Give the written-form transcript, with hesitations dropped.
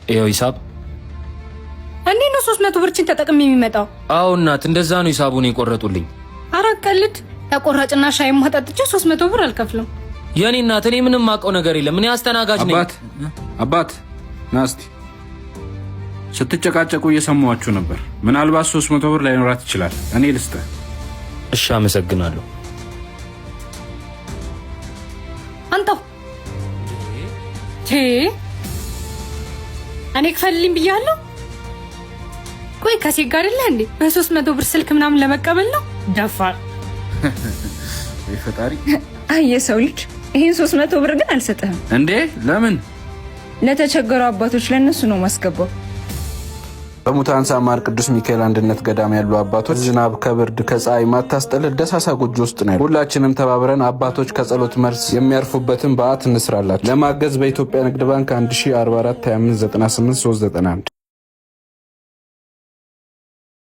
ይኸው ሂሳብ። እንዴት ነው 300 ብርችን ተጠቅሜ የሚመጣው? አዎ እናት፣ እንደዛ ነው ሂሳቡን የቆረጡልኝ። አራት ቀልድ። ተቆራጭና ሻይ ማጠጥቼ 300 ብር አልከፍልም። የኔ እናት፣ እኔ ምንም አውቀው ነገር የለም። እኔ አስተናጋጅ ነኝ። አባት፣ አባት ና እስቲ። ስትጨቃጨቁ እየሰማኋችሁ ነበር። ምናልባት 300 ብር ላይኖራት ይችላል። እኔ ልስጥህ። እሺ፣ አመሰግናለሁ። አንተው እኔ ክፈልልኝ ብያለሁ። ቆይ ከሴት ጋር አይደለ እንዴ? በ300 ብር ስልክ ምናምን ለመቀበል ነው? ደፋር። ወይ ፈጣሪ! አይ የሰው ልጅ፣ ይህን 300 ብር ግን አልሰጥህም። እንዴ፣ ለምን? ለተቸገሩ አባቶች፣ ለእነሱ ነው ማስገባው። በሙታንሳ ማር ቅዱስ ሚካኤል አንድነት ገዳም ያሉ አባቶች ዝናብ ከብርድ ከፀሐይ ማታስጠልል ደሳሳ ጎጆ ውስጥ ነው ያሉት። ሁላችንም ተባብረን አባቶች ከጸሎት መልስ የሚያርፉበትን በዓት እንስራላቸው። ለማገዝ በኢትዮጵያ ንግድ ባንክ 1044 25 98 391።